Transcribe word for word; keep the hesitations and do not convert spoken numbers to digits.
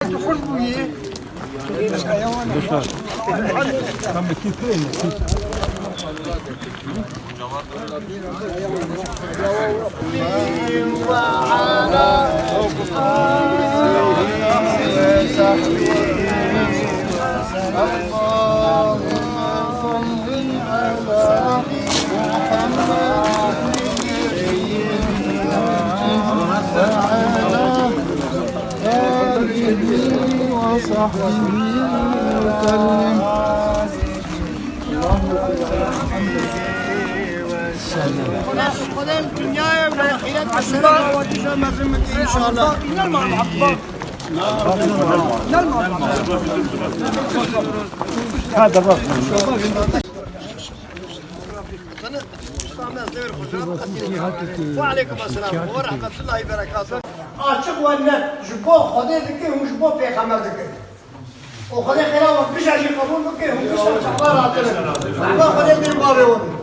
Tu xurt bûyî. وعليكم السلام ورحمة الله وبركاته. Açık ve net, ji bo Xwedê dike û ji bo Pêxember dike. Û Xwedê xêra we bija jî qebûl bike, hûn tişta çaxlar hatine. Rehma Xwedê dê bavê we.